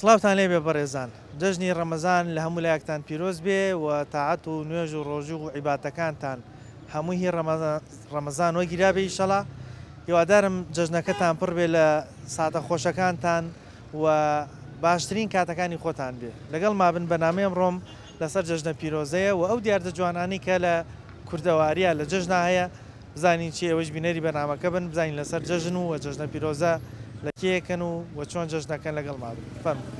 سڵاوتان لێبێ بەڕێزان جەژنی ڕەمەزان لە هەموو لایەکتان پیرۆز بێ و تاعەت و نوێژ و ڕۆژوو و عیباتەکانتان هەمووی هی ڕەمەزان وەگیرابێ ئیشەڵا هیوادارم جەژنەکەتان پڕ بێ لە ساتە خۆشەکانتان و باشترین کاتەکانی خۆتان بێ لەگەڵ مابن بەنامەی ئەمڕۆم لەسەر جەژنە پیرۆزەیە و ئەو دیاردە جوانانەی کە لە کوردەواریە لە جەژنا هەیە بزانین چی ئێوەیش بینەری بەرنامەکە بن بزانین لەسەر جەژن و جەژنە پیرۆزە لە کێیەکەن و وە چۆن جەژنەکەن لەگەڵما بن فەرموون.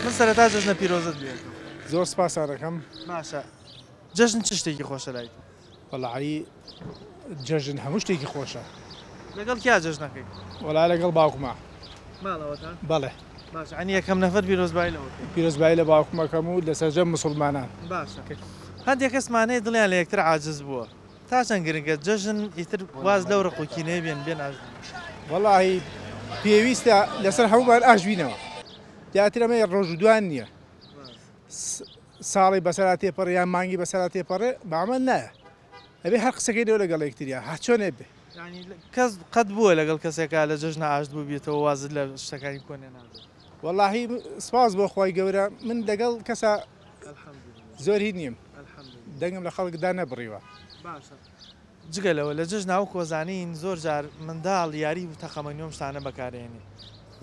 من سەرەتا جەژنە پیرۆزت لێ ئەکەم. زۆر سپاستان ئەکەم. باشە جەژن چ شتێکی خۆشە لای تۆ؟ وەڵایی جەژن هەموو شتێکی خۆشە. لەگەڵ کیا جەژنەکەی؟ وەڵا لەگەڵ باوکما. ماڵەوەتان؟ بەڵێ. باشە یانی یەکەم نەفەر پیرۆزبایی لەوە بکەی؟ پیرۆزبایی لە باوکم ئەکەم و لە سەرجەم موسڵمانان. باشە هەندێک کەسمان هەیە دڵیان لە یەکتر عاجز بووە تا چەند گرنگە جەژن ئیتر واز لەو ڕق و کینەیە بێن بێن ئاشت بن؟ وەڵاهی پێویستە لەسەر هەموومان ئاشت بینەوە زیاتر ئەمە ڕۆژ و دوان نییە ساڵی بەسەرا تێپەڕێ یان مانگی بەسەرا تێپەڕێ بە عەمەل نایە ئەبێ هەر قسەکەی لەو لەگەڵ یەکتریا هەر چۆنێ بێ. یانی کەس قەت بووە لەگەڵ کەسێکا لە جەژنا ئاشت بووبیتەوە وازت لە شتەکانی کۆن هێنابێ؟ وەڵاهی سپاس بۆ خوای گەورە من لەگەڵ کەسا زۆر هی نیم دەنگم لە خەڵک دانەبڕیوە. باشە جگە لەوە لە جەژنا وەک وەزانین زۆر جار منداڵ یاری و تەقەمەنی و ئەم شتانە بەکارئێنێ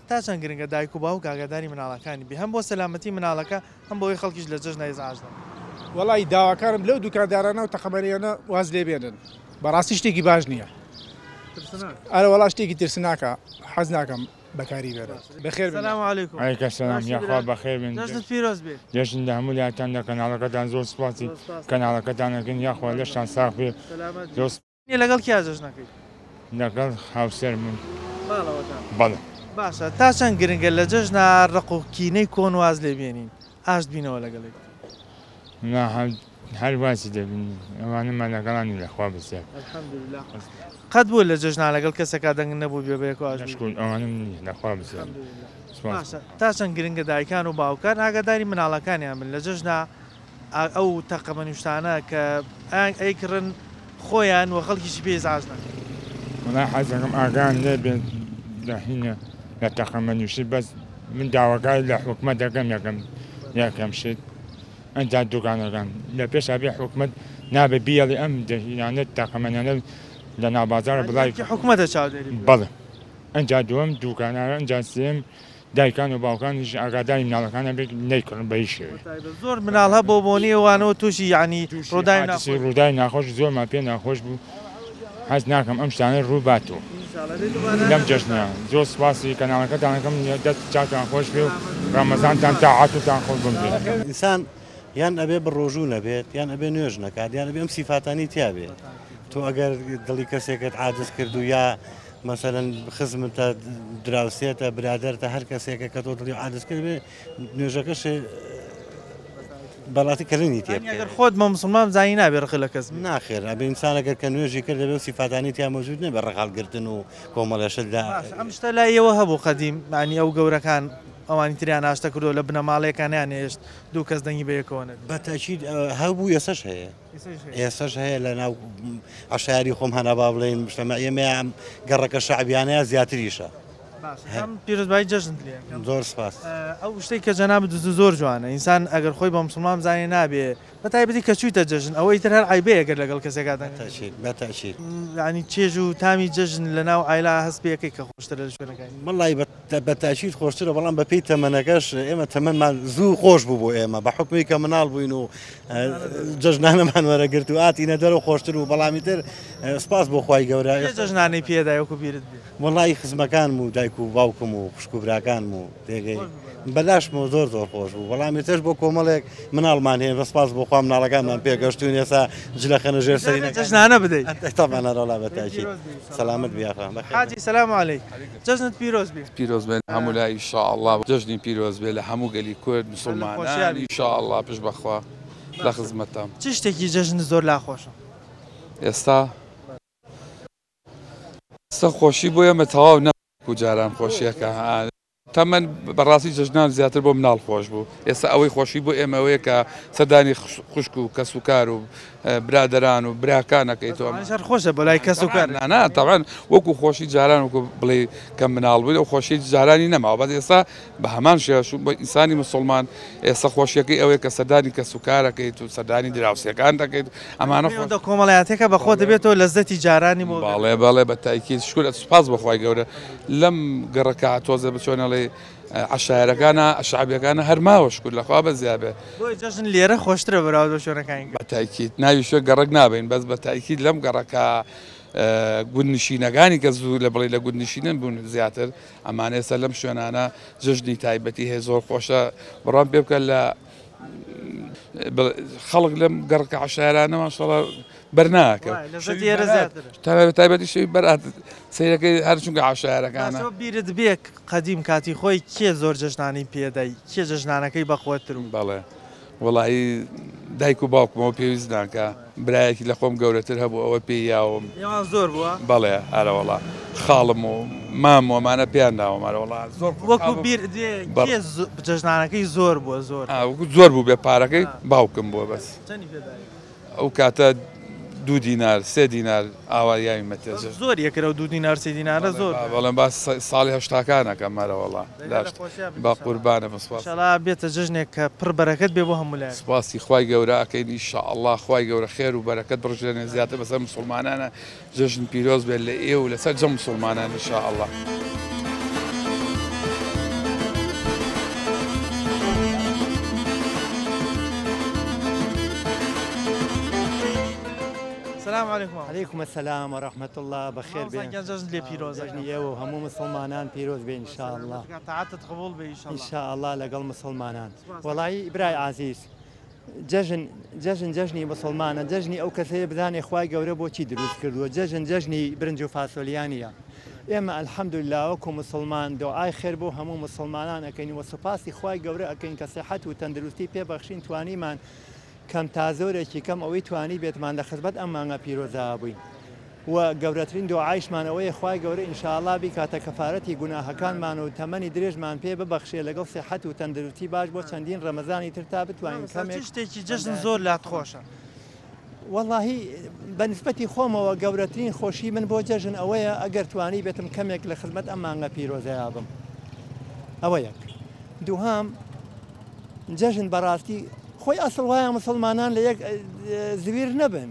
تا چەند گرنگە دایک و باوک ئاگاداری مناڵەکانی بێ هەم بۆ سەلامەتی مناڵەکە هەم بۆ ئەوەی خەڵکیش لە جەژنا ئیزعاج نەبن. وەڵایی داواکارم لەو دوکاندارانە و تەقەمەنیانە واز لێ بێنن بەڕاستی شتێکی باش نییە. ترسناکە. ئەرە وەڵا شتێکی ترسناکە حەز ناکەم بەکاری بێنن. بەخێر بێن. سلام علیکم. علیک سلام باشی یاخوا برا بەخێر بێن جەژنت پیرۆز بێ. جەژن لە هەموو لایەتان لە کەناڵەکەتان زۆر سوپاسی زۆر سوپاس. کەناڵەکەتان ئەکەین یاخوا لەشتان ساغ بێ سەلامەت بی. زۆر نیە لەگەڵ کیا جەژنەکەی؟ لەگەڵ هاوسەرمم. ماڵەوەتان؟ بەڵێ. باشە تا چەند گرنگە لە جەژنا ڕق و کینەی کۆن واز لێ بێنین ئاشت بینەوە لەگەڵ یەکتر؟ نا هەر وازی دەبین ئەوانەمان لەگەڵا نی لەخوا بزیاد. الحمدللە قەت بووە لە جەژنا لەگەڵ کەسێکا دەنگت نەبووبێ بەیەکەوە ئاشت بووبن؟ نەشکور ئەوانەم نیە لەخوا بزیاد. الحمدللە سوپاس. باشە تا چەند گرنگە دایکان و باوکان ئاگاداری مناڵەکانیان بن لە جەژنا ئەو تەقەمەنی و شتانە کە ئەیان ئەیکڕن خۆیان و خەڵکیشی پێ ئیزعاج نەکەن. وەڵا حەزەکەم ئاگایان لێ بێت لە هینە لە تەقەمەنی و شت بەس من داواکاری لە حکومەت دەکەم یەکەم یەکەم شت ئەنجا دوکانەکان لە پێشا بێ حکومەت نابێ بیەڵێ ئەم دەهینانە تەقەمەنیانە لە ناو بازاڕ بڵاوی ئەرکی حکومەتە چاودێری بکات. بەڵێ ئەنجا دووەم دوکانارە ئەنجا سێیەم دایکان و باوکانیش ئاگاداری مناڵەکانیان بێت نەیکڕن بە هیچ شێوەیەک. زۆر مناڵ هەبووە بۆنی ئەوانەوە تووشی یانی تووشی ڕووداوی حادیسەی ناخۆش. ڕووداوی ناخۆش زۆرمان پێ ناخۆش بوو حەز ناکەم ئەم شتانە ڕوو باتەوە لەم جەژنە زۆر سوپاسی کەناڵەکەتان ئەکەم دەست چاوتان خۆش بێ و ڕەمەزانتان تاعەتتان خۆش بمرێ. ئینسان یان ئەبێ بە ڕۆژوو نەبێت یان ئەبێ نوێژ نەکات یان ئەبێ ئەم سیفاتانی تیا بێ تۆ ئەگەر دڵی کەسێکت عاجز کرد و یا مەسەلەن خزمتە دراوسێتە برادەرتە هەر کەسێکە کە تۆ دڵی عاجز کرد بێ نوێژەکەش بەڵاتی کردنی تێ ئەگەر خۆت بە مسلمان بزانی نابێ ڕق لە کەس بێ. ناخێر ئەبێ ئینسان ئەگەر کە نوێژی کرد دەبێ و سیفاتانی تیا مەوجود نەبێ ڕق هەڵگرتن و کۆمەڵێ شت لە باشە ئەم شتە لای ئێوە هەبوو قەدیم یانی ئەو گەورەکان ئەوانی تریان ئاشتە کردووە لە بنەماڵەیەکا نەیانهێشت دوو کەس دەنگی بە یەکەوە نەبێ. بە تەئکید هەبوو ئێسەش هەیە. ئێستاش هەیە لە ناو عەشایەری خۆم هەنا با بڵێین مجتەمەعی ئێمەیە ئەم گەڕەکە شەعبیانەیە زیاتریشە. باشە کام پیرۆزبایی جەژنت لێ ئەکەم. زۆر سپاس. ئەو شتەی کە جەنابت وتت زۆر جوانە ئینسان ئەگەر خۆی بە موسڵمان بزانێ نابێ بە تایبەتی کە چوویتە جەژن ئەوە ئیتر هەر عەیبەیە گەر لەگەڵ کەسێکا دەنگت نەبێ. بە تەئکید بە تەئکید. یانی چێژ و تامی جەژن لە ناو عایلە هەست پێ ئەکەی کە خۆشترە لە شوێنەکانی. وەڵای بە تەئکید خۆشترە بەڵام بە پێی تەمەنەکەش ئێمە تەمەنمان زوو خۆش بوو بۆ ئێمە بە حوکمی کە مناڵ بووین و جەژنانەمان وەرەگرت و ئاتینە دەرەوە خۆشتر بوو بەڵامی تر سپاس بۆ خوای گەورە. کێ جەژنانەی پێدای وەکو بیرت بێ؟ وەڵی خزمەکانم و دایک و باوکم و خوشک و براکانم و تێگەی بەلاشمەوە زۆر زۆر خۆش بوو بەڵام ئێستاش بۆ کۆمەڵێک مناڵمان هەیە بە سپاس بۆ خوا مناڵەکانمان پێگەشتوون ئێستا جلەخەنە ژێر سەری جەژنانە بدەیت. تەبعەن هەروەڵا بە تاکید سەلامەت بی یاخوا بەخێر. حاجی سلام علیک جەژنت پیرۆز بێ. پیرۆز بێ هەموو لای ان شاء اللە جەژنی پیرۆز بێ لە هەموو گەلی کورد مسوڵمانان ان شاء اللە پشت بەخوا لە خزمەتتام. چ شتێکی جەژنت زۆر لا خۆشە؟ ئێستا ئێستا خۆشی بۆ ئێمە تەواو نەوەکو جاران خۆشیەکە تەمەن بەڕاستی جەژنان زیاتر بۆ مناڵ خۆش بوو ئێستا ئەوەی خۆشی بۆ ئێمە ئەوەیە کە سەردانی خوشک و کەس و کار و برادەران و براکان ئەکەیتەوە. ئەوانیش هەر خۆشە بۆ لای کەس و کار. نا نا تەبعەن وەکو خۆشی جاران وەکو بڵێی کە مناڵ بووین ئەو خۆشیەی جارانی نەماوە بەس ئێستا بە هەمان شێوەش بۆ ئینسانی موسڵمان ئێستا خۆشیەکەی ئەوەیە کە سەردانی کەس و کارەکەیت و سەردانی دراوسێکان دەکەیت ئەمانە خۆش. پەیوەندە کۆمەڵایەتیەکە بە خۆت دەبێتەوە لەزەتی جارانی بۆ. بەڵێ بەڵێ بە تاکید شکور سوپاس بۆ خوای گەورە لەم گەڕەکە تۆزێ بچۆنەڵێ عەشایەرەکانە شەعبیەکانە هەر ماوە شکور لەخوا بە زیابێ. بۆیە جەژن لێرە خۆشترە بەراورد بە شوێنەکانی تر. بە تاکید ناوی شوێ گەڕەک نابەین بەس بە تاکید لەم گەڕەکە گوندنشینەکانی کە زوو لە بڵێ لە گوندنشینن بوون زیاتر ئەمانە ئێستا لەم شوێنانە جەژنی تایبەتی هەیە زۆر خۆشە بڕوام پێ بکە لە خەڵک لەم گەڕەکە عەشایەرانە ماشەڵا بەرناکە تایبەتی شەوی بەرات سەیرەکەی هەر چونکە عەشایەرەکانە. بیرت بێ قەدیم کاتی خۆی کێ زۆر جەژنانی پێدای کێ جەژنانەکەی بەقوەتتر بوو؟ بەڵێ وەڵایی دایک و باوکمەوە پێویست ناکا برایەکی لە خۆم گەورەتر هەبوو ئەوە پێی یاوم. نێوان زۆر بووە؟ بەڵێ ئەرەوەڵا خاڵم و مام و ئەمانە پێیان داوم ئەرەوەڵا زۆر خۆشحاڵ وەکو بیر دێ کێ جەژنانەکەی زۆر بووە زۆر؟ وەکو زۆر بوو بێ پارەکەی باوکم بووە بەس. چەنی پێ داوی؟ ئەو کاتە دوو دینار سێ دینار ئاوا یاویمە تێ جەژن. زۆر یەکرە و دوو دینار سێ دینارە زۆر. بەڵێ باس ساڵی هەشتاکان ئەکەم ئەرەوەڵا بە قوربانە بم سوپاس. ئینشاڵا بێتە جەژنێک کە پڕ بەرەکەت بێ بۆ هەموو لایەک. سوپاسی خوای گەورە ئەکەین ئیشاڵا خوای گەورە خێر و بەرەکەت بڕژێنێ زیاتر بەسەر موسوڵمانانا جەژن پیرۆز بێت لە ئێوە و لە سەرجەم موسوڵمانان ان شاء اللە. سلام علیکم. علیکم السلام و رحمة اللە بەخێر بێن. مامۆستا گیان جەژنت لێ پیرۆز. جەژنی ئێوە و هەموو موسڵمانان پیرۆز بێ ان شاء اللە. تاعەتت قبوڵ بێ ان شاء اللە. ان شاء اللە لەگەڵ موسڵمانان. وەڵایی برای عزیز جەژن جەژن جەژنی موسڵمانە جەژنی ئەو کەسەیە بزانێ خوای گەورە بۆچی دروست کردووە جەژن جەژنی برنج و فاسۆلیا نییە ئێمە الحمدللە وەکو موسڵمان دۆعای خێر بۆ هەموو موسڵمانان ئەکەین و سوپاسی خوای گەورە ئەکەین کە سیحەت و تەندروستی پێ بەخشین توانیمان کەم تا زۆرێکی کەم ئەوەی توانیبێتمان لە خزمەت ئەم مانگە پیرۆزە بووین و گەورەترین دۆعایشمان ئەوەیە خوای گەورە ان شاء اللە بیکاتە کەفارەتی گوناهەکانمان و تەمەنی درێژمان پێ ببەخشێ لەگەڵ سیحەت و تەندروستی باش بۆ چەندین ڕەمەزانی تر تا بتوانین مامۆستا چ کەمێک شتێکی جەژن زۆر لات خۆشە؟ وەڵاهی بە نسبەتی خۆمەوە گەورەترین خۆشی من بۆ جەژن ئەوەیە ئەگەر توانیبێتم کەمێک لە خزمەت ئەم مانگە پیرۆزەیا بم ئەوە یەک دووهەم جەژن بەڕاستی خۆی ئەسڵ وایە مسوڵمانان لە یەک زویر نەبن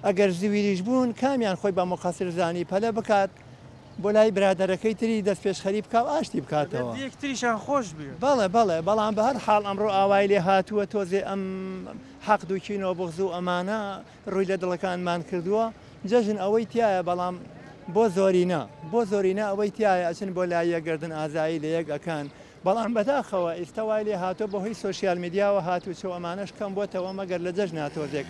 ئەگەر زویریش بوون کامیان خۆی بە موقەسر زانی پەلە بکات بۆ لای برادەرەکەی تری دەستپێشخەری بکا و ئاشتی بکاتەوە. دەبێت یەکتریشان خۆش بوێت. بەڵێ بەڵێ بەڵام بە هەر حاڵ ئەمڕۆ ئاوای لێ هاتووە تۆزێ ئەم حەقد و کینە و بوغز و ئەمانە ڕووی لە دڵەکانمان کردووە جەژن ئەوەی تیایە بەڵام بۆ زۆرینە بۆ زۆرینە ئەوەی تیایە ئەچن بۆ لای یەک گەردن ئازایی لە یەک ئەکەن بەڵام بەداخەوە ئیستا وای لێ هاتوە بەهۆی سۆشیال میدیاوە هاتوچۆ ئەمانەش کەم بۆتەوە مەگەر لە جەژنا تۆزێک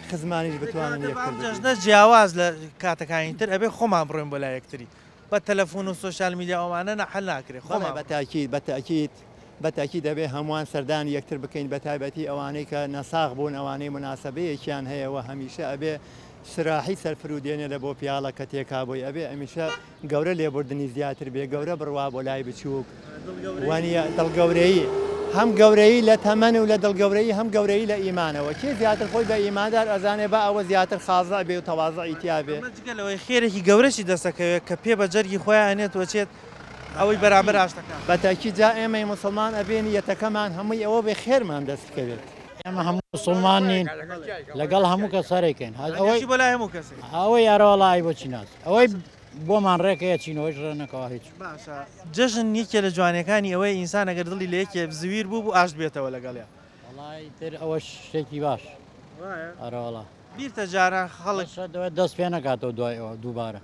خزمانیش بتوانن یەکتر ببینن. جەژنە جیاواز لە کاتەکانی تر ئەبێ خۆمان بڕۆین بۆ لای یەکتری بە تەلەفون و سۆشیال میدیا و ئەمانە نا حەل ناکرێ بەڵێ خۆمان بە تاکید بە تاکید بە تاکید ئەبێ هەمووان سەردانی یەکتر بکەین بە تایبەتی ئەوانەی کە نەساغ بوون ئەوانەی موناسەبەیەکیان هەیە وە هەمیشە ئەبێ سراحی سەر فرودێنێ لە بۆ پیاڵە کە تێکا بۆی ئەبێ ئەمیشە گەورە لێبوردنی زیاتر بێ گەورە بڕوا بۆ لای بچووک وانیە دڵ گەورەیی هەم گەورەیی لە تەمەن و لە دڵ گەورەیی هەم گەورەیی لە ئیمانەوە کێ زیاتر خۆی بە ئیماندار ئەزانێ با ئەوە زیاتر خازع بێ و تەوازعی تیا بێ. ئەمە جگە لەوەی خێرێکی گەورەشی دەستەکەوێت کە پێ بە جەرگی خۆیا ئەنێت و ئەچێت ئەوەی بەرامبەر ئاشتەکات. بە تەئکید جا ئێمەی موسڵمان ئەبێ نیەتەکەمان هەمووی ئەوە بێ خێرمان دەست بکەوێت. ئێمە هەموو موسڵمان نین لەگەڵ هەموو کەس هەرێکین ئەوەی بۆ لای هەموو کەسێک ئەوەی یارەوەڵا ئەی بۆچی ناچ ئەوەی بۆمان ڕێکەیە چینەوەیش ڕێ نەکەوە هیچ. باشە جەژن یەکێ لە جوانیەکانی ئەوەیە ئینسان ئەگەر دڵی لە یەکێ زویر بوو بوو ئاشت بێتەوە لەگەڵیا. وەڵا ئیتر ئەوەش شتێکی باش. وایە؟ ئەرەوەڵا. بیرتە جاران خەڵک. باشە دەوێت دەست پێ نەکاتەوە دوای ئەوە دووبارە.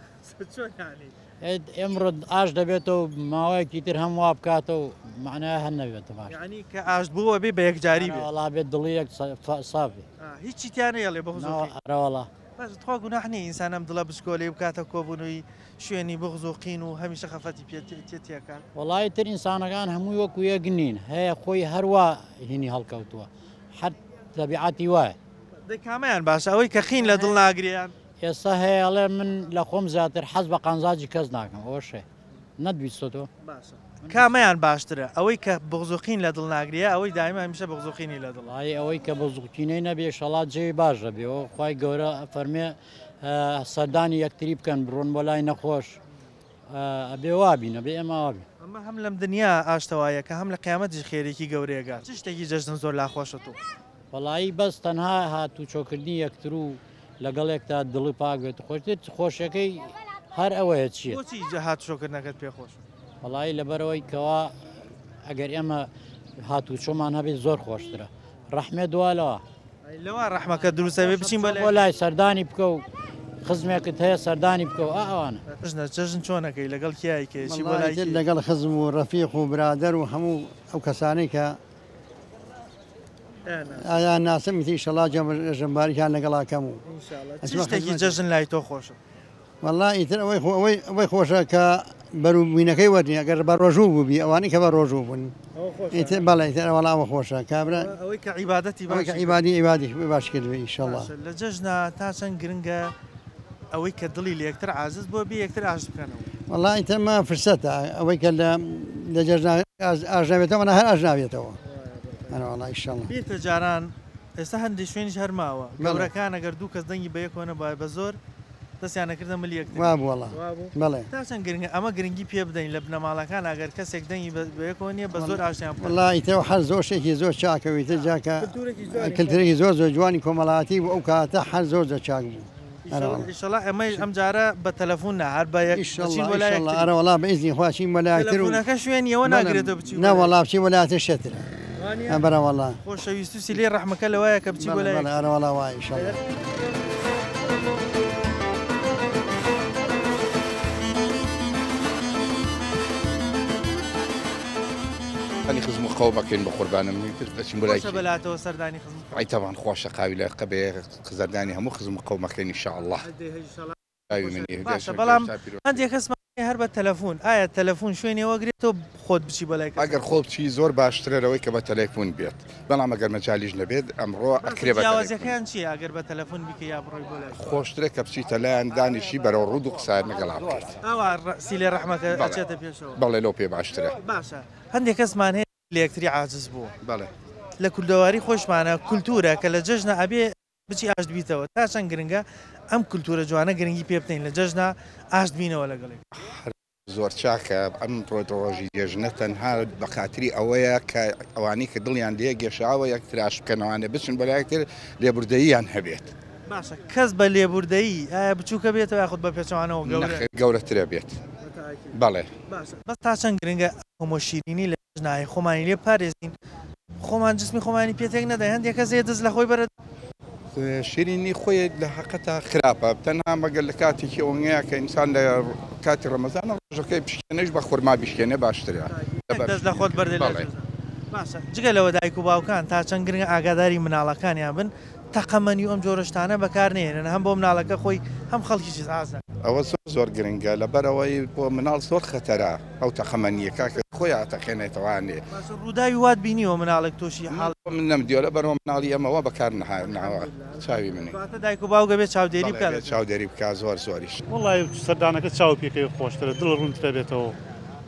چۆن یانی؟ ئێمڕۆ ئاش دەبێتەوە ماوەیەکی تر هەم وا بکاتەوە معنای هەر نەبێتە باش. یعنی کە ئاشت بووە بێ بە یەکجاری بێ. وەڵا بێت دڵی یەک ساف بێ. هیچی تیا نەیەڵێ بغز و قین. ئەرەوەڵا. باشە تخوا گوناح نییە ئینسان ئەم دڵە بچکۆلەی بکاتە کۆبوونەوەی شوێنی بغز و قین و هەمیشە خەفەتی پێ تێکات؟ وەڵایی تر ئینسانەکان هەمووی وەکو یەک نین، هەیە خۆی هەروا هینی هەڵکەوتووە هەر تەبیعەتی وایە. دەی کامەیان باشە ئەوەی کە قین لە دڵ ناگرێ یان؟ ئێستا هەیە ئەڵێ من لە خۆم زیاتر حەز بە قانزاجی کەس ناکەم ئەوەش هەیە نەتبیستۆتەوە. باشە کامەیان باشترە ئەوەی کە بغز و قین لە دڵ ناگرێ یا ئەوەی دایمە هەمیشە بغز و قینی لە دڵە؟ وەڵایی ئەوەی کە بغز و قینەی نەبێ ئیشەڵا جێی باش دەبێ و خوای گەورە ئەفەرمێ سەردانی یەکتری بکەن بڕۆن بۆ لای نەخۆش ئەبێ وابین ئەبێ ئێمە وابین. ئەمە هەم لەم دنیا ئاشتەواییەکە هەم لە قیامەتیش خێرێکی گەورەیە گات. چ شتێکی جەژن زۆر لا خۆشە تۆ؟ وەڵایی بەس تەنها هاتوچۆکردنی یەکتر و لەگەڵ یەکتا دڵی پاک بێت خۆشتر خۆشیەکەی هەر ئەوەیە چییە؟ بۆچی هاتوچۆکردنەکەت پێ خۆشە؟ وەڵایی لەبەرئەوەی کەوا ئەگەر ئێمە هاتوچۆمان هەبێت زۆر خۆشترە ڕەحمێ دوا لەوە. ئەی لەوە ڕەحمەکە دروستە بێ بچین بۆ بۆ لای سەردانی بکە و خزمێکت هەیە سەردانی بکە و ئا ئەوانە. ژنە جەژن چۆنەکەی لەگەڵ کێ ئەیکەی چی بۆ لای کێ؟ لەگەڵ خزم و ڕەفیق و برادەر و هەموو ئەو کەسانەی کە ئایا ناسم ئیتر ئیشەڵا جەژنباریکیان لەگەڵا کەم و چ شتێکی جەژن لای تۆ خۆشە؟ وەڵا ئیتر ئەوەی خۆ ئەوەی ئەوەی خۆشە کە بەروبووینەکەی وەرنی ئەگەر بە ڕۆژوو بووبی ئەوانەی کە بە ڕۆژوو بوون ئیتر بەڵێ ئیتر وەڵا ئەوە خۆشە کابرا ئەوەی کە عیبادەتی ئەوەی کە عیبادی عیبادی باش کردبێ ئیشەڵا. باشە لە جەژنا تا چەند گرنگە ئەوەی کە دڵی لە یەکتر عاجز بووە بێ یەکتر ئاشت بکەنەوە؟ وەڵا ئیتر ئەمە فرسەتە ئەوەی کە لە لە جەژنا ئاش نابێتەوە مانا هەر ئاش نابێتەوە ئەرەوەڵا ئیشەڵا. بیرتە جاران ئێستا هەندێک شوێنیش هەر ماوە گەورەکان ئەگەر دوو کەس دەنگی بە یەکەوە نەبوایە بە زۆر دەستیان ئەکردە ملی یەکتری. وابوو وەڵا بەڵێ. تا چەند گرنگە ئەمە گرنگی پێ بدەین لە بنەماڵەکان ئەگەر کەسێک دەنگی بە یەکەوە نییە بە زۆر ئاشتیان بکەن. وەڵا ئیتر هەر زۆر شتێکی زۆر چاکە و ئیتر جا کە کلتورێکی زۆر زۆر جوانی کۆمەڵایەتی بوو ئەو کاتە هەر زۆر زۆر چاک بوو. ئیشەڵا ئێمەیش ئەم جارە بە تەلەفون نا هەر بە یەک بچین بۆ لای یەکتری. ئەرەوەڵا بە ئیزنی خوا چین بۆ لای یەکتر و تەلەفونەکە شوێنی ئەوە ناگرێتەوە بچی بۆ لای نەوەڵا بچین بۆ لای یەکتر شێترە. وانیە؟ بەرەوەڵا. خۆشەویست و سیلەی ڕەحمەکە لەوایە کە بچی بۆ لای یەکتری. ئەرەوەڵا وایە ئیشەڵا. سەردانی خزم و قەومەکەین بە قوربانم ئیتر دەچین بۆ لای خۆشە بەلاتەوە سەردانی خزم و قەوم. ئەی تەبعەن خۆشە قاویلە قەبێ سەردانی هەموو خزم و قەومەکەین ان شاء اللە. باشە بەڵام هەندێک کەسمان هەیە هەر بە تەلەفون ئایا تەلەفون شوێنی ئەوە گرێتەوە خۆت بچی بۆ لای کەسەکە؟ ئەگەر خۆت بچی زۆر باشترە لەوەی کە بە تەلەفون بێت بەڵام ئەگەر مەجالیش نەبێت ئەمڕۆ ئەکرێ بە تەلەفون. جیاوازیەکەیان چیە ئەگەر بە تەلەفون بیکەی یا بڕۆی بۆ لای؟ خۆشترە کە بچیتە لایان دانیشی بەرەو ڕوو دوو قسەیان لەگەڵا بکەیت. ئاوا سیلەی ڕەحمەکە ئەچێتە پێشەوە. بەڵێ لەو پێ باشترە. باشە هەندێک کەسمان هەیە لە یەکتری عاجز بووە. بەڵێ. لە کوردەواری خۆشمانە کولتورە کە لە جەژنا ئەبێ بچی ئاشت بیتەوە تا چەند گرنگە ئەم کولتورە جوانە گرنگی پێ بدەین لە جەژنا ئاشت بینەوە لەگەڵ یەک. هەر زۆر چاکە ئەم ڕۆژی جێژنە تەنها بە خاتری ئەوەیە کە ئەوانەی کە دڵیان لێ گێشاوە یەکتر ئاشت بکەنەوانێ بچن بۆ لای یەکتر لێبوردەییان هەبێت. باشە کەس بە لێبوردەیی ئایا بچوکە بێتەوە یاخود بە پێچەوانەوە گەورە؟ نەخێر گەورەترە بێت بەڵێ. باشە بەس تا چەند گرنگە ئەم هەموو شیرینی لە نایە خۆمانی لێ بپارێزین خۆمان جسمی خۆمانی پێ تێک نەدەین هەندێک کەس هەیە دەست لە خۆی بەرە. شیرینی خۆی لە حەقەتا خراپە تەنها مەگەر لە کاتێکی ئەوەنەیە کە ئینسان لە کاتی ڕەمەزانە ڕۆژەکەی بشکێنێش بە خورما بیشکێنێ باشترە دەست لە خۆت بەردە بەڵێ. باشە جگە لەوە دایک و باوکان تا چەند گرنگە ئاگاداری مناڵەکانیان بن تەقەمەنی و ئەم جۆرە شتانە بەکار نەهێنن هەم بۆ مناڵەکە خۆی هەم خەڵکیش ئازار. ئەوە زۆر زۆر گرنگە لەبەرئەوەی بۆ مناڵ زۆر خەتەرە ئەو تەقەمەنیە کاکە خۆی ئەتەقێنێتەوانێ. باشە ڕووداوی وات بینیوە مناڵێک تۆشی حاڵی. من نەمدیوە لەبەرئەوە مناڵی ئێمە وا بەکار نەهاوە چاوی منی. کەواتە دایک و باوک ئەبێ چاودێری بەڵێ بکات ئەبێ لەسەر. چاودێری بکا زۆر زۆریش. وەڵای سەردانەکە چاو پێکەوی خۆشترە دڵ ڕوونترە بێتەوە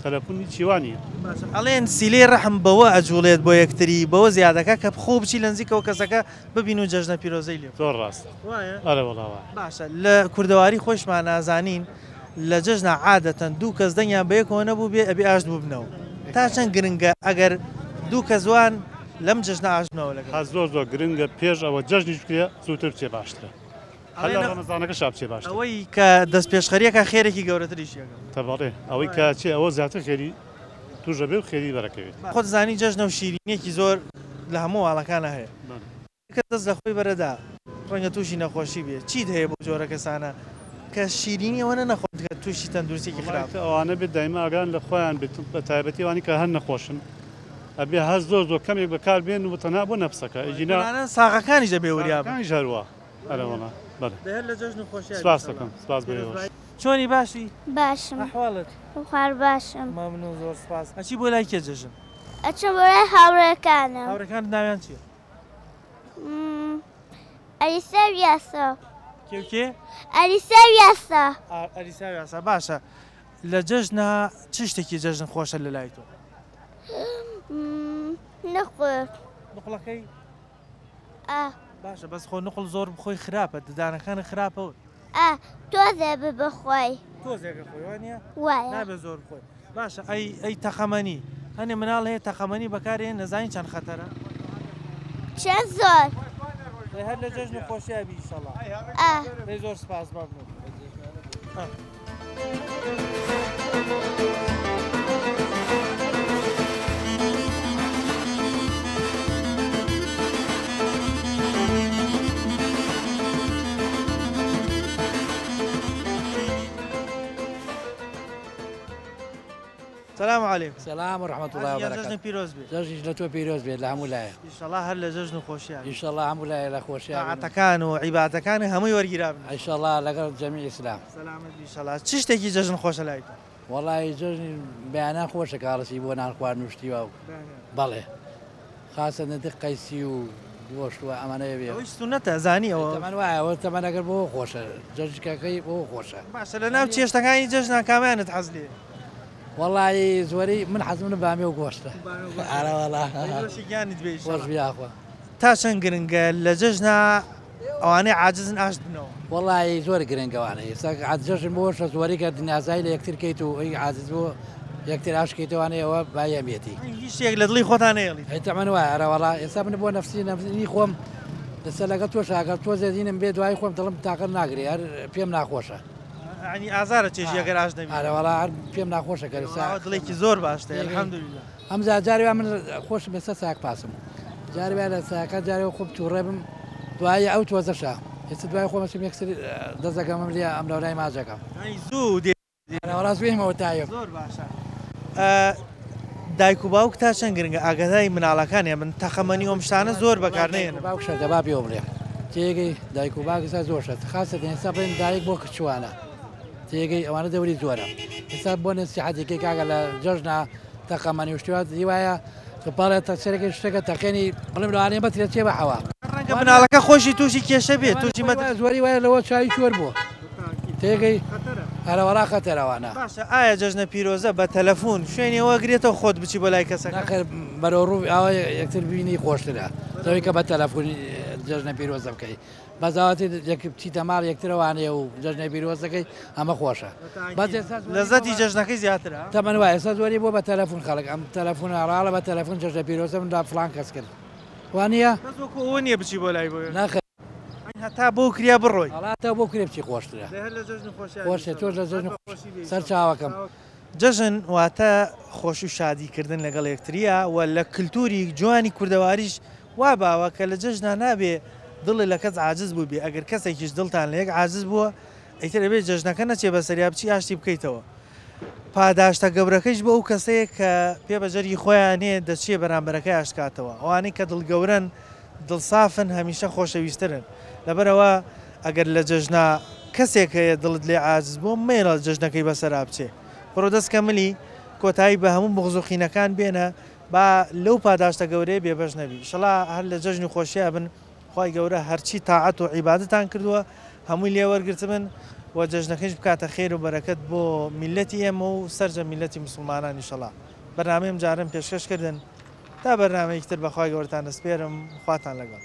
تەلەفون هیچی وا نیە. باشە ئەڵێن سیلەی ڕەحم بەوە ئەجوڵێت بۆ یەکتری بەوە زیادەکا کە خۆ بچی لەنزیکەوە کەسەکە ببین و جەژنە پیرۆزەی لێ بکەن. زۆر ڕاستە وایە؟ ئەرێ وەڵا وایە. باشە لە کوردەواری خۆیشمان ئازانین لە جەژنا عادەتەن دوو کەس دەنگیان بەیەکەوە نەبووبێ ئەبێ ئاشت ببنەوە تا چەند گرنگە ئەگەر دوو کەس وان لەم جەژنە ئاشت بنەوە لەگەڵ. هەر زۆر زۆر گرنگە پێش ئەوە جەژنیش بکرێ زووتر بچێ باشترە هەر لە ئەڵێن ڕەمەزانەکەشا بچێ باشترە. ئەوەی کە دەستپێشخەریەکە خێرێکی گەورەتریشی ئەکا. تەبەڵێ ئەوەی کە ئەچێ ئەوە زیاتر خێری توش ئەبێ و خێری بەرەکەوێت. خۆت زانی جەژنە و شیرینیەکی زۆر لە هەموو ماڵەکانا هەیە. کەس دەست لە خۆی بەرەدا ڕەنگە تووشی نەخۆشی بێ چیت هەیە بۆ جۆرە کەسانە کە شیرینی ئەوەنە نەخۆن. کە تووشی تەندروستیەکی خراپ. وەڵای ئەوانە بێت دایمە ئاگایان لە خۆیان بێت بە تایبەتی ئەوانەی کە هەر نەخۆشن ئەبێ هەر زۆر زۆر کەمێک بەکار بێن و تەنها بۆ نەفسەکە ئیجینا تەنانەت ساغەکانیش دەبێ وریا بن. ساغەکانیش هەروا ئەرێ وەڵا بەڵێ. دەی هەر لە جەژن و خۆشیا بی سپاست ئیشەڵا. دەکەم سپاس بۆ ئێوەش. چۆنی باشی؟ باشم. ئەحواڵت؟ خوار باشم. مەمنون زۆر سپاس. ئەچی بۆ لای کێ جەژن؟ ئەچم بۆ لای هاوڕێکانم. هاوڕێکانت ناویان چیە؟ ئەلیسا و یاسا. کێ و کێ؟ ئەلیسا و یاسا. ئەلیسا و یاسا باشە لە جەژنا چ شتێکی جەژن خۆشە لە لای تۆ؟ نقل. نقڵەکەی؟ ئا. باشە بەس خۆ نقڵ زۆر بخۆی خراپە ددانەکانت خراپە. ئا تۆزێ بخۆی. تۆزێکە خۆی وانە؟ وایە. نابێ زۆر بخۆی. باشە ئەی ئەی تەقەمەنی هەنێ مناڵ هەیە تەقەمەنی بەکارێن نەزانی چەند خەتەرە. چەند زۆر. دەی هەر لە جەژن و خۆشیا بی ئیشەڵا. ئا. دەی زۆر سپاس مەمنون. سلام علیکم. سلام و رحمة الله و برکاته. جەژن پیرۆز بێت. جەژنیش لە تۆ پیرۆز بێت لە هەموو لایە. ئیشەڵا هەر لە جەژن و خۆشیان. ئیشەڵا هەموو لایە لە خۆشیان. تاعەتەکان و عیبادەتەکان هەمووی وەرگیرابن. ئیشەڵا لەگەڵ جەمیع ئیسلام. سەلامەت بی ئیشەڵا. چ شتێکی جەژن خۆشە لای تۆ؟ وەڵایی جەژنی بەیانان خۆشە کاڵەسی بۆ نان خواردن و شتی وا و بەڵێ خاسە ندق قەیسی و گۆشت و ئەمانەیە بێ. ئەوەی سوننەتە زانی ئەوە. تەمەن وایە ئەوە تەمەن ئەگەر بۆ خۆشە جەژنەکەی بۆ خۆشە. باشە لە ناو چێشتەکانی جەژنا کامیانت حەز لێیە؟ وەڵایی زۆری من حەزم لە بامیە و گۆشتە. ئارە وەڵا. نۆشی گیانت بێ خۆش بی یاخوا. تا چەند گرنگە لە جەژنا ئەوانەی عاجزن ئاشت بنەوە؟ وەڵایی زۆر گرنگە ئەوانەی ئێستا جەژن بۆ زۆری کە نازای لە یەکتر کەیت و ئەی عاجز بۆ یەکتر ئاش کەیتەوانەی ئەوە بایەمیەتی. هیچ شتێک لە دڵی خۆتان نەیەڵیت. ئەی تەمەن وایە ئەرە وەڵا ئێستا من بۆ نەفسی نەفسی خۆم لەسەر لەگەڵ تۆش ئەگەر تۆزێ دینم بێ دوای خۆم دڵم تاقەت ناگرێ هەر پێم ناخۆشە. یعنی ئازارە چێژی ئەگەر ئاش نەبی. ئەرە وەڵا هەر پێم ناخۆشە کە ئێستا دڵێکی زۆر باشتە الحمدلله. ئەمجا جارێ وا من خۆشم ئێستا ساک پاسم جارێ وا لە ساکە جارێ خۆم تووڕێ بم دوایی ئەو تۆزەشە ئێستا دوای خۆم ئەچم یەکسەر دەستەکەمم لێ ئەم لەولای ماجەکەم. یعنی زوو دێ. ئەرە وەڵا زوو تایە. زۆر باشە دایک و باوک تا چەند گرنگە ئاگاداری مناڵەکانیان بن تەقەمەنی ئەم شتانە زۆر بەکار نەهێنن. باوک شەرتە با پێوە بڵێم تێگەی دایک و باوک ئێستا زۆر شەرت خاصەتەن ئێستا بڵێن دایک بۆ کچوانە تێگەی ئەوانە دەوری زۆرە ئێستا بۆ نەسیحەتێکی کاکە لە جەژنا تەقەمەنی و شتیوات هیوایە پاڵێ تەسەرێکی شتەکە تەقێنی بڵێم لەوانەیە بەترێ چێ بە حەوا ڕەنگە مناڵەکە خۆشی تووشی کێشە بێت تووشی مەترسی زۆری وایە لەوە چاوی شۆر بووە تێگەی ئەرە وەڵا خەتەرەوانە. باشە ئایا جەژنە پیرۆزە بە تەلەفون شوێنی ئەوە ئەگرێتەوە خۆت بچی بۆ لای کەسەکە؟ نەخێر بەرەو ڕوو ئاوا یەکتر بینی خۆشترە لەوەی کە بە تەلەفون جەژنە پیرۆزە بکەی بەس ئاواتی یەک بچیتە ماڵ یەکترەوانەیە و جەژنە پیرۆزەکەی ئەمە خۆشە بەس ئێستا لەزەتی جەژنەکەی زیاترە. تەمەن وایە ئێستا زۆری بووە بە تەلەفون خەڵک ئەم تەلەفون ئاڵە بە تەلەفون جەژنە پیرۆزە من دا فڵان کەس کرد وانییە؟ بەس وەکو ئەوە نییە بچی بۆ لای بۆ نەخێر هەتا بۆ کریا بڕۆی. وەڵا هەتا بۆ کرێ بچی خۆشترە. دەی هەر لە جەژن خۆشیا خۆشە تۆش لە جەژن سەر چاوەکەم. جەژن واتە خۆشی و شادی کردن لەگەڵ یەکتریە و لە کلتوری جوانی کوردەواریش وا باوە کە لە جەژنا نابێ دڵی لە کەس عاجز بووبێ ئەگەر کەسێکیش دڵتان لە یەک عاجز بووە ئیتر ئەبێ جەژنەکە نەچێ بەسەریا بچی ئاشتی بکەیتەوە پاداشتە گەورەکەیش بۆ ئەو کەسەیە کە پێ بە جەرگی خۆیان نێ دەچێ بەرامبەرەکەی ئاشت کاتەوە ئەوانەی کە دڵ گەورەن دڵ سافن هەمیشە خۆشەویسترن لەبەرئەوە ئەگەر لە جەژنا کەسێک هەیە دڵت لێ عاجز بووە مەیەڵە جەژنەکەی بەسەرا بچێ بڕۆ دەست کە ملی کۆتایی بە هەموو بوغز و قینەکان بێنە با لەو پاداشتە گەورەیە بێبەش نەبی ئیشەڵا هەر لە جەژن و خۆشیا بن خوای گەورە هەرچی تاعەت و عیبادەتان کردووە هەمووی لێ وەرگرتبن و جەژنەکەیش بکاتە خێر و بەرەکەت بۆ میللەتی ئێمە و سەرجەم میللەتی موسڵمانان ئیشەڵا بەرنامەی ئەمجارەم پێشکەش کردن تا بەرنامەیەکی تر بەخوای گەورەتان دەسپێرم خواتان لەگەڵ.